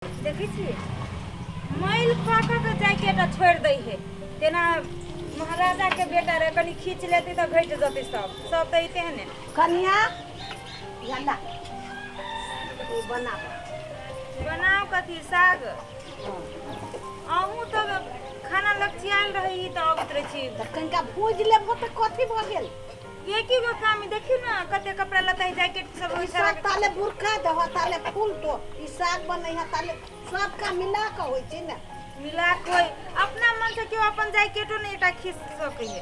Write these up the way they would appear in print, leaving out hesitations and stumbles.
देखै छियै मैल कऽ कऽ के जाइके एकटा छोड़ि दै है तेना महाराजाके बेटा रहै कनि खींच लेतै तऽ घटि जेतै सब सब तऽ अइते है ने। कनिया यला ई बनाब। बनाउ कथी साग? अहूँ तऽ खाना लपचियायल रहै तऽ अबैत रहै छी। तऽ कनिका भूजि लेबहो तऽ कथी भऽ गेल? एक गो काम देखियौ ने कते कपड़ा लत्ता है जैकेट सब ई सारा सब ताले बुरका दह ताले फूल तो ई साग बनै है ताले सब काम मिला के होइ छै ने। मिला के होय अपना मन से केओ अपन जैकेटो नहि एकटा खींच सकैए।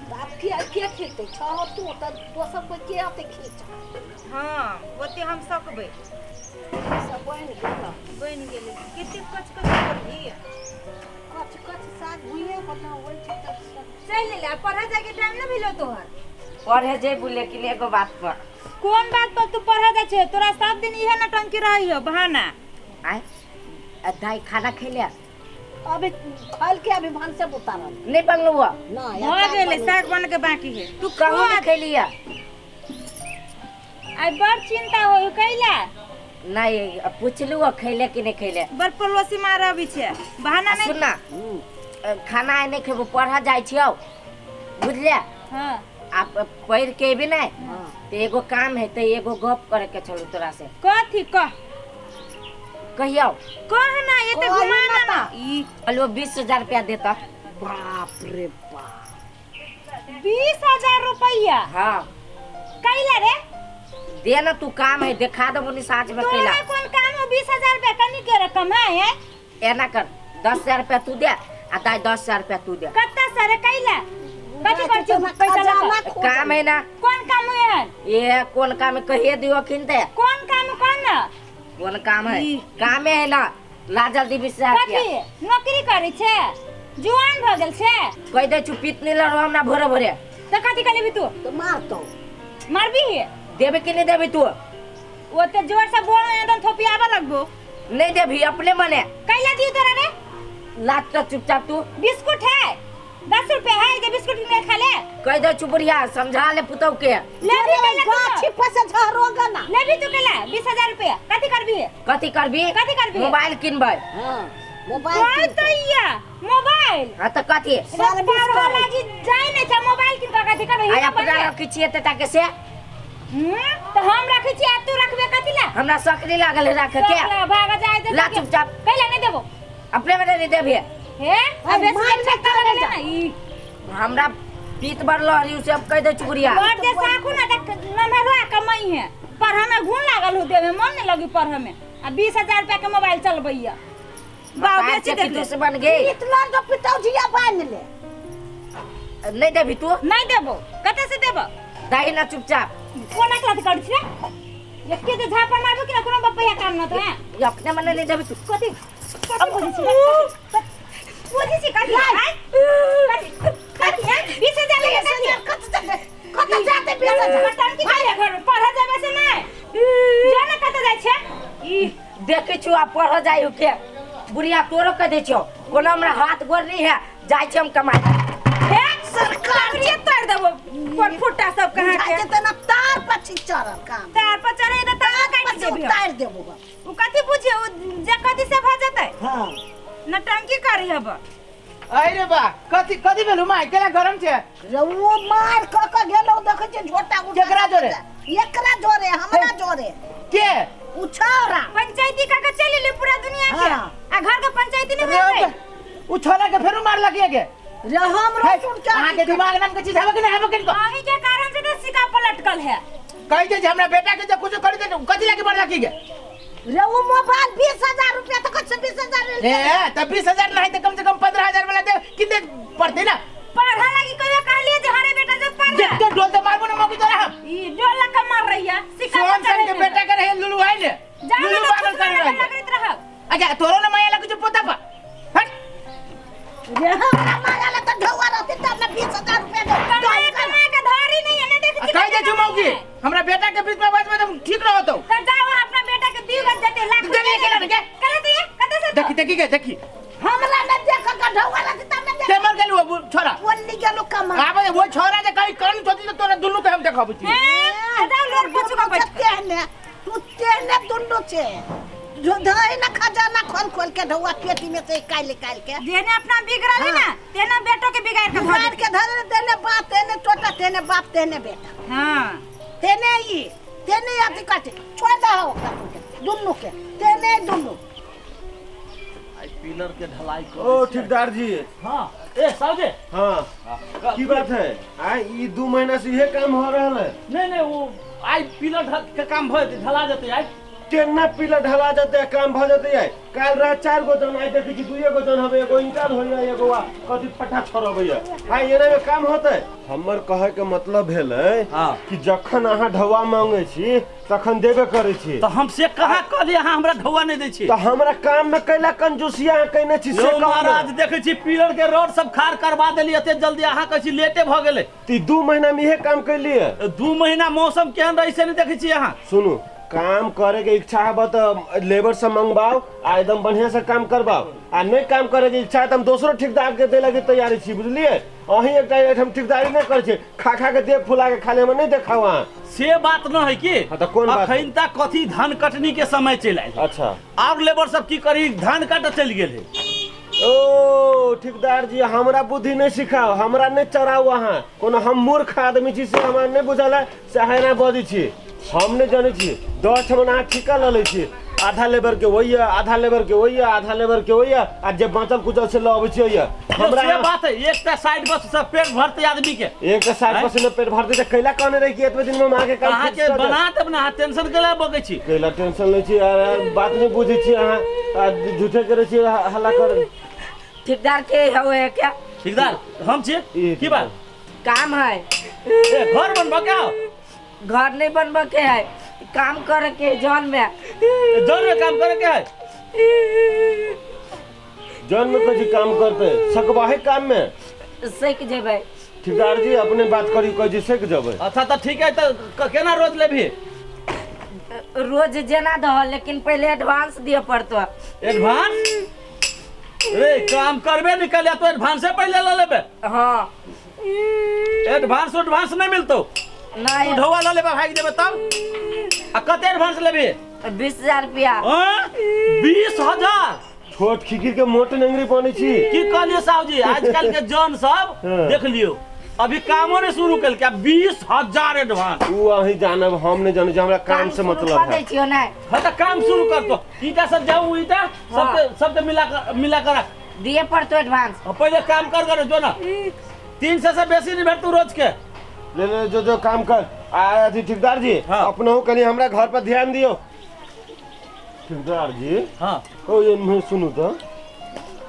तऽ आब के के खींचतै? छहो तू तऽ दोसर कोइ के अतै खींच? हँ ओते हम सकबै। सब बनि गेल? बनि गेलै। कते कच कच करही? कच कच साग भुइए बनाबै छै तऽ सब। चलि एलै आ पढ़े जायके टाइम नहि भेलो तोहर? पढ़े जेबू लेकिन एगो बात पर। कोन बात पर तू पढ़े जाइ छै? तोरा सब दिन इहे नौटंकी रहै हो बहाना। आय आ दाइ खाना खैले? अभी खैल के अभी भानसे उतारल नहीं बनलो हुआ? नहीं। भऽ गेलै, साग बन के बाकी है। तू कहूँ नहीं खैलिया? आइ बड़ चिंता हो कैला? नहीं पूछलू हुआ खैले कि नहीं खैले। बड़ पड़ोसी मार अबै छै बहाना नहीं। सुन ना, खाना आइ नहीं खेबो, पढ़ जाइ छियौ बुझलियै? हाँ। आप पढ़ के अबी नहीं तो एगो काम है, तो एगो गप करे के छलू तोरा से। कथी कह? कहियौ। कह ना, ये तो कही घुमाना ना। ना ई कहलू 20,000 रुपया देता। बाप रे बाप, 20,000 रुपया? हाँ। कैला रे? दे ना तू, काम है देखा देबो नी साँझ में। कैला? तोरा कोन काम हो? 20,000 रुपया कनी के रकम है हैं? एना कर, 10,000 रुपया तू दे आ दाई 10,000 रुपया तू दे। कत्ता सरे कैला? कथी कर छी पैसा खजाना लऽ? खोजल। काम है ना। कोन काम है? ये कोन काम है कहिए दियो खिनते। कोन काम कौन ना? कोन काम है? ई। कामे है ना, ला जल्दी 20,000 रुपया। कथी नौकरी करै छै? जुआन भऽ गेल छै। कहि दै छु पीत नहीं लड़ो हमरा भोरे भोरे। तऽ कथी कलेबी तू? तऽ मारतौ। मारबी? देबे कि नहीं देबी तू? ओते जोर से बोल एकदम थोपियाबऽ लगबो। नहीं देबी अपने मने। कैला दियो तोरा रे? ला तो चुपचाप तू। बिस्कुट है 10 रुपया है, जे बिस्कुट में खा ले। कहि दै छु बुढ़िया समझा ले पुतौ के। लेबी कैला तू? गाछी पर से झरोगा ना। लेबी तू कैला 20,000 रुपया? कथी करबी? कथी करबी? कथी करबी? मोबाइल किनबै। हाँ मोबाइल कोई किनतौ। तो या मोबाइल। हाँ तऽ कथी? सर्विस पढ़ऽ करै। लागी जाइ नहि छै, मोबाइल किन कऽ कथी करबै? आइ हीरो अपना बनबै? रखै छियै एते टाके से। तऽ हम रखै छियै आ तू रखबे कथी ला? हमरा शौक नहीं लागल है राखे के। शौक ला, भाग जाय दे। ला चुपचाप। कैला नहीं देबो? अपने मने नहीं देबे। हे अब मार बेसी छक्का के लगले जा। ना ई। हमरा पीत बर लहरी से अब कहि दै छु बुढ़िया। घर जे साखू ना देख नमहरुआ कमाई है, पढ़े में घून लागल हो, देवे मन नहीं लगी पढ़े में आ 20,000 रुपया के मोबाइल चलबैया बाप बाप बेची के देते। दुश्मन गे। इतना जो पितौ जिया बान्हि ले। नहीं देबी तू? नहीं देबो, कते से देबो? दही ना चुपचाप। कोना क्लास करै छी रे? एके जे झापड़ मारबो कि ना कोनो बपैया काम न तो है। ये अपने मने नहीं देबी तू। कथी कथी बुझै छी रे? बुझै छी कथी आय? कथी कथी है? 20,000 लगे कथी? कत जाते 20,000? मटन की करे घर में पढ़ जाबे से नहीं जो ना कत जाइ छै ई देखै छु आ पढ़ जाइ के बुढ़िया तोरो कह दै छियौ कोनो हमरा हाथ गोर नहीं है, जाइ छी हम कमाइ। हे सरकार के तोड़ देबो पर फुटा सब कहाँ बुझाइ के छै तेना तार पर छी चढ़ल काम। तार पर चढ़े तऽ तार काटि पर से देबी। उतारि देबो। उ कथी बुझियो उ जे कथी से भऽ जेतै? हाँ नटंकी करी हब। अरे बा कथी कथी भेलू माय, केला गरम छै? रे ओ मार क के गेलौ, देखै छै झोटा उठा। केकरा जोरे? एकरा जोरे, हमरा जोरे। के? उ छौरा। पंचायती का के चलि ले पूरा दुनिया के हाँ। आ घर के पंचायती नहीं रे भेलै। उ छोरा के फेरू मारलक ये के? रे हमरो सुन के अहाँ के दिमाग नाम के चीज हवे कि नहीं हवे किनको? अहीं के कारण से तो सिक्का पलटकल है। कहि दे जे हमरा बेटा के जे कुछ करि दे, कथी लागी मारलक ये के? रे उ मोबाइल 20,000 रुपया तऽ कत से 20,000? ए त 20,000 नहीं त कम से कम 15,000 वाला दे किने पड़ते ना। पढ़ा लगी कहियो कहलिए जे हरे बेटा जब पढ़ देख के डोल ते मारबो ना मौकी तोरा हम। ई डोल लग के मार रही है सिक्का सोन पर सन के चढ़े। बेटा के रहे लुलु आइल जाओ लुलु ना पागल कर रहे। लगैत रहब। अच्छा तोरो ना माया लगै छौ पोता पर, हट। रे हमरा माया लग तऽ ढौआ रहतै तब ने 20,000 रुपया दे। कमाए कमा के धारी नहीं है ना देख। आ कहि दे छु मौकी हमरा बेटा के बीच में बात में ठीक रहतौ। त जाओ अपना बेटा के दियो गज जते लाख देलिए केना ने के? करे दिए कते से? देखी देखी के देखी। हमरा न देख के ढौआ रहतै तब ने देख। के मर गेलू वो छोरा? बोली गेलौ कमा। आबे वो छोरा जे कहीं कान छोती तो तोरा दुनू के हम देखाबै छी। हैं जाओ लोर पूछू का बैठ। तेहने तू तेहने दुनू छै। जो धई ना खजाना खोल खोल के ढौआ पेटी में से निकाल निकाल के। जेने अपना बिगड़ली ना तेना बेटो के बिगाड़ के बिगाड़ के धर देने बाप तेने टोटा तेने बाप तेने बेटा। हां तेने ई तेने अथी काटे छोड़ दे ओकरा दुन्नू के तेने दुन्नू। आई पिलर के ढलाई कर। ओ ठेकेदार जी। हां ए साहब जी। हां की बात है? आ ई 2 महीना से इहे काम हो रहल है। नहीं नहीं वो आई पिलर के काम भ ढला जते आई केना पिलर ढला जते काम भ जते आई। काल रात 4 गो जन आई देखै छी 2 गो जन हवे, एगो इंटर होइया एगो कथी फटा छोड़बैया। आई एना में काम होतै? हमर कहै के मतलब भेलै कि जखन अहाँ ढौआ मांगै छी तखन देबे करै छी। त हम से कहाँ कहली अहाँ हमरा ढौआ नहीं दै छी? त हमरा काम में कैला कंजूसिया अहाँ कहने छी से महाराज। देखै छी पिलर के रोड सब खार करवा देली एते जल्दी, अहाँ कहै छी लेटे भ गेलै। त 2 महीना में इहे काम कैलियै? 2 महीना मौसम केहन रहै से नहीं देखै छी अहाँ। सुनू, काम करे के इच्छा है त लेबर से मंगवाओ आ एकदम बढ़िया से काम करवाओ, आ नहीं काम करे के इच्छा है त हम दोसरो ठेकेदार के दे लगे तैयारी छी, बुझलिए? अहीं एकटा एठाम ठेकेदारी नहीं करै छी, खा खा के देह फुला के खाली हमरा नहीं देखाओ अहाँ। से बात न है कि हां त कोन बात? अखन तक कथी धान कटनी के समय चलि आयल। अच्छा और लेबर सब की करी धान काट चलि गेल है। ओ ठेकेदार जी हमरा बुद्धि नहीं सिखाओ, हमरा नहीं चढ़ाओ अहाँ। कोनो हम मूर्ख आदमी छी से हमरा नहीं बुझल है से अहाँ एना बजै छी। हम नहीं जानै छी। 10 ठमन अहाँ ठिका लऽ लै छी, आधा लेबर के वही है, आधा लेबर के वही है, आधा लेबर के वही है, आ जे बाँचल कुचल से लऽ अबै छी ओहि। हमरा से बात है एकटा साइड बस से पेट भरतै आदमी के। एकटा साइड बस से पेट भरतै त कैला कहने रही कि एतबे दिन में हम अहाँके काम अहाँके बना देब ना, अहाँ टेंशन कैला बकै छी? कैला टेंशन लै छी? बात नहीं बुझै छी अहाँ, झूठे करै छी हल्ला कर। ठेकेदार के हवे क्या? ठेकेदार हम छी। की बात? काम है। ए घर बनबा के? घर नहीं बनबा के है, काम करे के जन में। जन में काम करे के है? जन में कथी काम करते? सकबाहे काम में सीख जेबै। ठेकेदार जी अपने बात करी कह जी सीख जेबै। अच्छा त ठीक है, त केना रोज लेबही? रोज जेना दह, लेकिन पहले एडवांस दिए पड़तो। एडवांस? रे काम करबे नहीं कलिया तो एडवांसे पहले ल लेबे। हां एडवांस एडवांस नहीं मिलतो। नहीं ढौआ ल लेबे भाग जेबे तब। आ कते एडवांस लेबे? 20,000 रुपया। 20,000? छोट खिखिर के मोट नंगरी बनै छी। की कहलियो साहु जी, आजकल के जन सब देख लियो अभी कामो नहीं शुरू कल के 20,000 एडवांस। उ अहीं जानब, हम नहीं जानै छी, हमरा काम से मतलब है। हां त काम शुरू कर तो ईटा सब जाऊ ईटा सब सब मिला कर रख दिए पड़तो एडवांस। पहले काम कर कर जो ना 300 से बेसी नहीं भेटतौ रोज के। ले ले जो जो काम कर। आ अथी ठेकेदार जी अपनहु कनी हमरा घर पर ध्यान दियो। ठेकेदार जी हां ओ ये सुनू त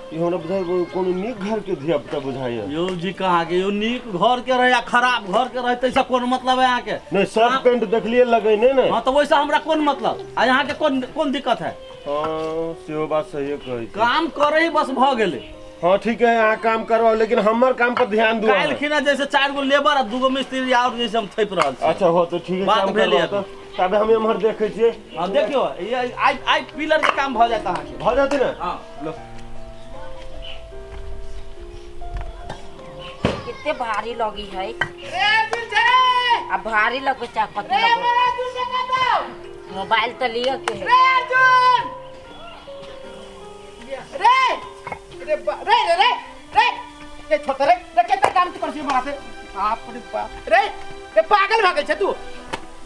ई हमरा बुझाइ कोनो नीक घर के धिया पुता बुझाइया। यो जी कहाँ के यो नीक घर के रहे या खराब घर के रहे तैसा कोन मतलब है यहाँ के? नहीं शर्ट पैंट देखलिए लगे नहीं ने। हां तो वैसा हमरा कोन मतलब आ यहाँ के कोन कोन दिक्कत है? हां सेहो बात सही कहै छी। काम करे ही बस भ गेलै। हाँ ठीक है यहाँ काम करवाओ, लेकिन हमर काम पर ध्यान दो। काल्हि खिना जैसे 4 गो लेबर आ 2 गो मिस्त्री और जैसे हम थैप रहल छी। अच्छा हो तो ठीक है, बात काम भेल करवाओ तबे हम एम्हर देखै छियै। हां देखियो ये आई आई पिलर के काम भ जात अहाँ के। भ जात ने? हां लो। कितने भारी लगी है रे पीछे। अब भारी लगो चा कत रे मेरा अर्जुन से कहो मोबाइल तो लियो के है। रे अर्जुन रे रे रे रे रे रे रे छोटा रे रे केतना काम तू करसी बनाते बाप रे बाप रे रे पागल भागल छ तू।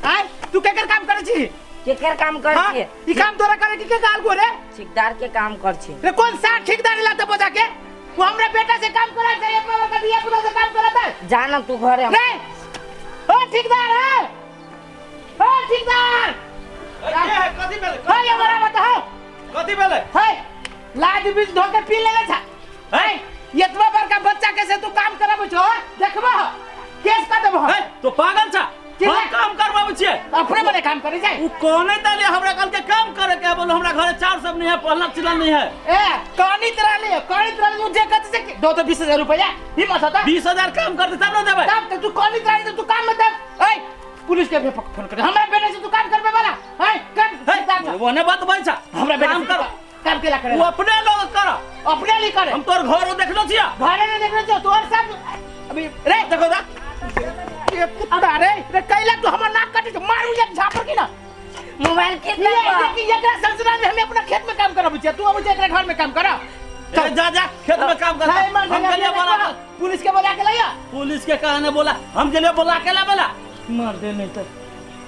आय तू केकर काम करै छी? केकर काम करै छी? ई काम तोरा करे के गाल गो रे? ठेकेदार के काम कर छी। रे कौन सा ठेकेदार लाते बजा के? वो हमरा बेटा से काम करा छै, एक बार का दिया पुता से काम कराता है। जाना तू घरे। रे ओ ठेकेदार है, ओ ठेकेदार के है? कथि भेलै? है ये बड़ा बताओ कथि भेलै? है लाज बीज धो के पी लेले छ। है एतबा बड़का बच्चा के से तू काम कराबै छो? देखबो केस कर देबो। है तो पागल छ? हम काम करबाबै छियै अपने मने काम करै छै। उ कोने ताले हमरा कल के काम करे के बोलो हमरा घरे चार सब नहीं है, पहला चिल्ला नहीं है। ए कनित रहले कनित रहले जे कत से दो तो 20,000 रुपया हिम्मत होता 20,000 काम कर दे तब न देबै। तब तू कनित रहले तू काम मत दे। ए पुलिस के फोन कर हमरा बेटा से तू काम करबे वाला। ए कर ओने बात बन छ हमरा बेटा काम कर काम केला करे उ अपने लोग कर अपने लिए करे। हम तोर घरो देखलो छिया घरे ने देखलो छिया तोर सब अभी रे देखो दा ये कुत्ता रे रे कैला तू हमर नाक काटे मारू एक झापड़ की ना मोबाइल के ये देखी एकरा संसदा में हमें अपना खेत में काम करब छै, तू अबै छै एकरा घर में काम कर। ए, जा जा खेत में काम कर। हाय मार, हम गेलिए बोला पुलिस के बोला के लाया। पुलिस के कहने बोला, हम गेलिए बोला के ला बोला। मार दे नहीं तो।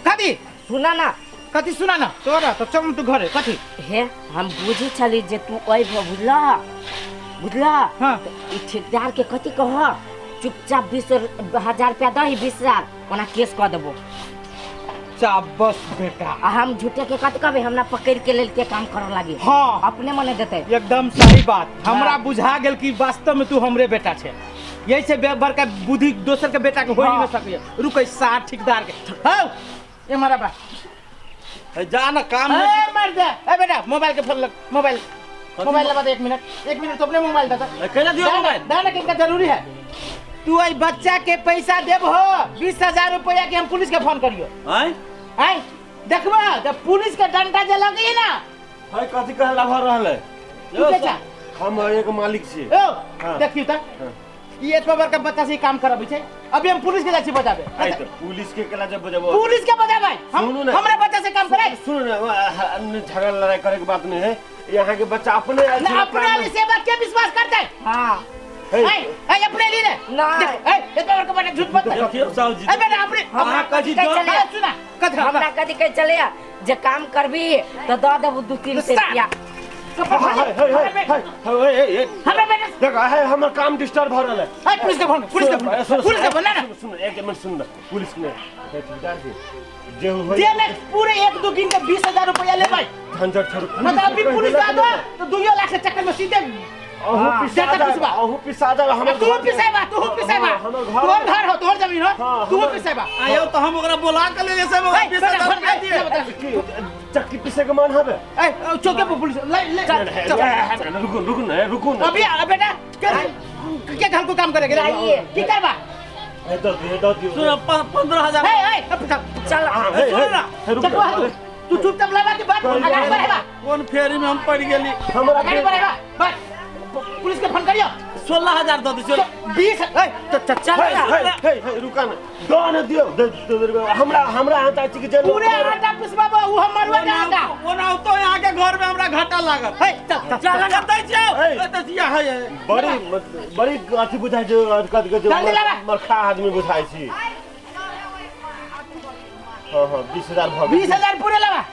कथी? सुना ना। कथी सुना ना? तोरा तो चल तू घरे कथी? हे हम बुझी छली जे तू अइब, बुझला? बुझला? हाँ। ई ठेकेदार के कथी कह, चुपचाप 20,000 रुपया दही, 20,000 ओना केस कऽ देबो। शाबाश बेटा। आ हम झूठे के कथी कहबै, हमरा पकड़ के लेल के काम करऽ लागी। हाँ। अपने मने देतै। एकदम सही बात। हमरा बुझा गेल कि वास्तव में तू हमरे बेटा छे। यही से बड़का बुद्धि दोसर के बेटा के हो ही न सकैया। रुकै सार ठेकेदार के। हौ ए मारा बा। ए, जा ना काम ए नहीं। मर जा। ए बेटा मोबाइल के फोन लग, मोबाइल मोबाइल लगा दे, एक मिनट, एक मिनट तो अपने मोबाइल दे। ए, केना दियो मोबाइल? दाना के इनका जरूरी है। तू आई बच्चा के पैसा देबहो 20,000 रुपया के हम पुलिस के फोन करियो। आय? आय देखबा जब पुलिस के डंडा जे लगी ना। है कथी कहला भर रहल है? तू के जा? हम एक मालिक छी। ओ हाँ। देखियो त हाँ। ई एतबा बड़का बच्चा से काम करबै छै। अभी हम पुलिस के जाइ छी बजाबे। आय तो पुलिस के केला जब बजाबो? पुलिस के बजाबै। हम सुनू ना। हमरा बच्चा से काम कराई। सुनू ना, झगड़ा लड़ाई करे के बात नहीं है। यहाँ के बच्चा अपने आयल ना छै, अपने काम लिए सेवा के विश्वास करतै। हां। हे। ए ए अपने लिए ने। नहीं। ए एतबा बड़का बच्चा झूठ बोलतै। देखियो साहु जी। ए बेटा अपने अहाँ कथी कथी जो चले? ए, सुना कथी हमरा कथी कह चले जे काम करबी तो the देबो 2-3 सौ रुपया। हे हे हे हे हे हे हमरा बेटा देख है हमर काम डिस्टर्ब भ रहल है। ए पुलिस के फोन, पुलिस के फोन, पुलिस के फोन ना ना। सुन एक मिनट सुन ना, पुलिस ने हे ठेकेदार जी जे होय जे ने पूरे 1-2 दिन के 20,000 रुपया लेबै। झंझट छोड़ू। मतलब अभी पुलिस आ दो तो 2 लाख के चक्कर में सीधे अहू पिसा जाता जाब, पिसबा। अहू पिसा जाब, हमर तू घर पिसेबा, तू पिसेबा। हमर घर तोहर घर हो, तोहर जमीन हो, हाँ, तू हमर- पिसेबा। आयो तो हम ओकरा बोला के ले से ए, 20,000 रुपया दिए। की चक्की पिसे के मन हबे? ए चौके पर पुलिस ले ले। चल। रुकू रुकू ना, रुकू ना। अभी आ बेटा के के घर को काम करेगा? आइए। की करबा? ए दो दियो, दो दियो। सुन 15,000। ए ए अब चल। चल हे, सुन ना। हे, रुकू चल तू तू चुपचाप लगा के बात आगे बढ़ेबा। कोन फेरी में हम पड़ गेली? हमरा आगे बढ़ेबा बात पुलिस के फोन करियो। 16,000 दऽ दियौ। 20 ए चल चल हे हे हे हे रुका ना, दो ना दियो, दे दे दे, हमरा हमरा हाथ आछि कि जे पूरे आटा पिसबाबो उ हम मरवा के आटा। ओना तो यहाँ के घर में हमरा घाटा लागल। हे चल चल। चल कतै छियौ? हे। कतै छियै? हे हे। बड़ी बड़ी अथी बुझाइ छै, कथी कहै छै, जल्दी लाबा। मरखा आदमी बुझाइ छी। हाँ हाँ 20,000 भऽ गेल। 20,000 पूरे लाबा।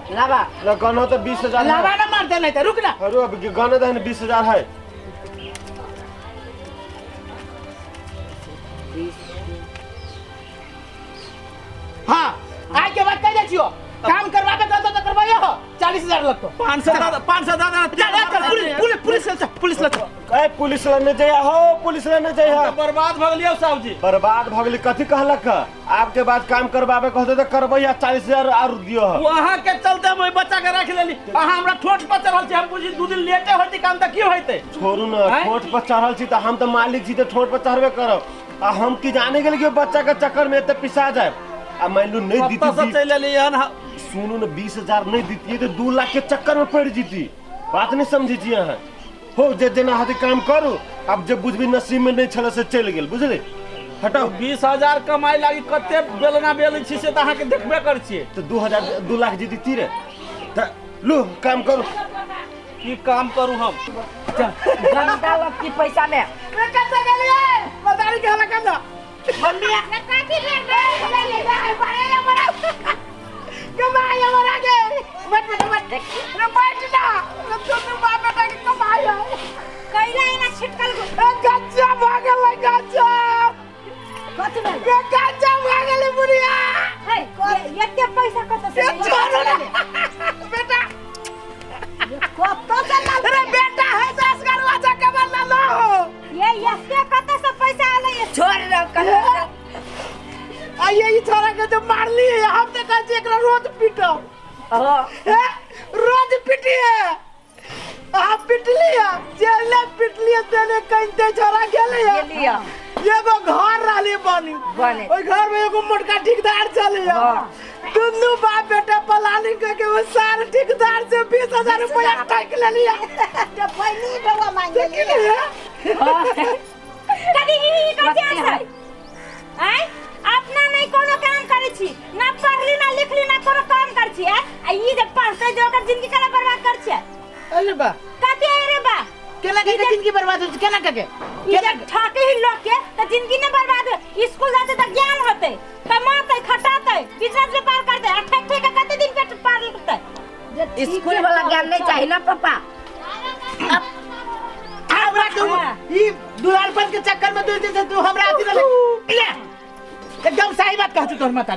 लाबा ल गनो तऽ 20,000 लाबा ना मार दे नहीं तो रुक ना। अरे अब गनो दहन 20,000 है। हाँ आज के बाद कह जाइ छियो काम करवाबे कहतो तो करवाइयो हो, 40,000 लगतो। 500 दऽ 500 दऽ दऽ। चल चल पुलिस पुलिस पुलिस चल पुलिस लग चल। ए पुलिस लने जइया हो, पुलिस लने जइया। बर्बाद भऽ गेलियौ साहु जी। बर्बाद भऽ गेली कथी कहलक? आपके बाद काम करवाबे कहते तऽ करबै, 40,000 आर दियो। ओ अहाँ के चलते हम ओहि बच्चा के राखि लेली। अहाँ हमरा ठोठ पर चढ़ल छी, हम बुझी 2 दिन लेटे होती काम तऽ की होइतै? छोड़ू ना, ठोठ पर चढ़ल छी तऽ हम तऽ मालिक छी तऽ ठोठ पर चढ़बे करब। आ हम की जाने गेल कि बच्चा के चक्कर में एते पिसा जाए। आ मान लू नहीं कतऽ से दीती, चलि एलियै हन? सुनू ने 20,000 नहीं दीती तो 2 लाख के चक्कर में पड़ जीती। बात नहीं समझी छी अहाँ। हो जे जेना हाथे काम करू, अब जब बुझबी नसीब में नहीं छल से चलि गेल, बुझली? हटाओ। 20,000 कमाइ लागी कते बेलना बेलै छी से तऽ अहाँके देखबे करै छियै। तो 2,000 2 लाख जीती रे। तऽ लू काम करू। की काम करू हम? गंदा लगती पैसा में। रे कतऽ गेलियै? मदारी के हला कर दो। मम्मी कथी भेल रे? कमाई हमरा के। बैठ बैठ बैठ। रे बैठ ना। रे दुनू बाप बेटा के कमाई है। कैला एना छिटकल ए गज्जा भागल है गज्जा। कथी भेल? रे गज्जा भागल है बुढ़िया। हे एते पैसा कतऽ से? छोड़ो ना बेटा। कतऽ से लाल? अरे बेटा है दस गरवा जाके बदला ना हो। ये एते कतऽ से पैसा आलै? छोड़ रह कल। आइए ई छोरा के जो मारली है, हम तो कहै छी एकरा रोज पीटो। हां रोज पिटिए। आप पिटली है, जेले पिटली है तेने कंते छोरा गेले है। गेलिया। एगो घर रहली बनी। बने। ओइ घर में एगो मोटका ठेकेदार चले। हां। दुनू बाप बेटा प्लानिंग करके वो सारे ठेकेदार से 20,000 रुपया ठक ले लिया। तो पैनी डबा मांगे देखी कदी ई कथी छै? आय अपना नहीं कोनो काम करै छी, गेली ना कोनो काम कर छियै आ ई जे पढ़तै जे ओकर जिंदगी केना बर्बाद कर छियै। अरे बा कथी है रे बा? केना के जिंदगी बर्बाद होइ छै? केना के ई जे ठके ही लोग के त जिंदगी ने बर्बाद हो। स्कूल जाते त ज्ञान होते, कमाते खटाते बिजनेस व्यापार करते आ ठक ठक के कते दिन पेट पार लगतै। जे ठीके स्कूल वाला ज्ञान नहीं चाहिए ना पापा। हमरा तू ई दुलारपन के चक्कर में तू तू हमरा अथी ले ले। एकदम सही बात कहत तोहर माता।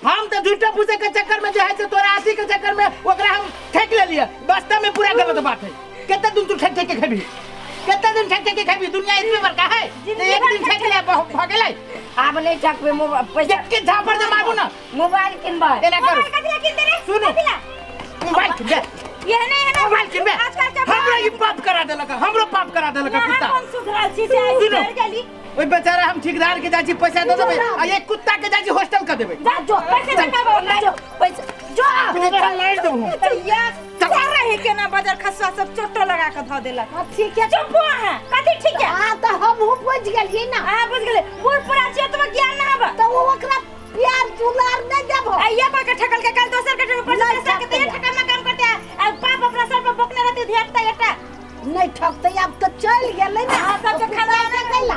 हम तो झूठा पूछे के चक्कर में जे है से तोरा अथी के चक्कर में ओकरा हम ठेक ले लिया। वास्तव में पूरा गलत बात है। कितना दिन तू ठेक ठेक के खेबी? कितना दिन ठेक ठेक के खेबी? दुनिया इतने बड़का है तो एक दिन ठेक ले भ गेलै। आब नहीं ठकबे मोबाइल पैसा एक के झापड़ दे मारू ना। मोबाइल किनबै। एना करू। मोबाइल कथी ला किनते रे? सुनू। कथी ला? मोबाइल किनबे। ये नहीं है ना मोबाइल किनबे। आजकल के हमरा ई पाप करा देलक, हमरो पाप करा देलक यहाँ कुत्ता। कौन सुधरल छी से आई सुनू। सुधर गेली। ओइ बेचारा हम ठेकेदार के जाइ छी पैसा दऽ देबै आ एक कुत्ता के जाइ छी हॉस्टल कर देबै। जा जो पैसे चुकाबो ना जो पैसा जो तोरा मारि देबौ। तो या सारा ही के ना बजर खसुआ सब चोटो लगा के धऽ देलक। हाँ, ठीक है। चुप हो अहाँ। कथी ठीक है? हाँ तो हमहूँ बुझि गेलियै ना। अहाँ बुझि गेलियै। बूढ़ पुरान छियै तो ज्ञान ना आबऽ। तऽ ओ ओकरा प्यार दुलार नहीं देबो। आ ये कोई के ठकल के कल दोसर के ठकल पर नहीं दोसर के ठकतै। ते ठकल में काम करते हैं। आ बाप अपना सर पर बोकने रहते धिया पुता एकटा। नहीं ठकतै आब तऽ चलि गेलै ना। अहाँ सबके खानदान कैला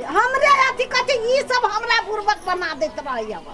हमरे अथी कथी ई सब हमरा बुड़बक बना दैत रहै। अब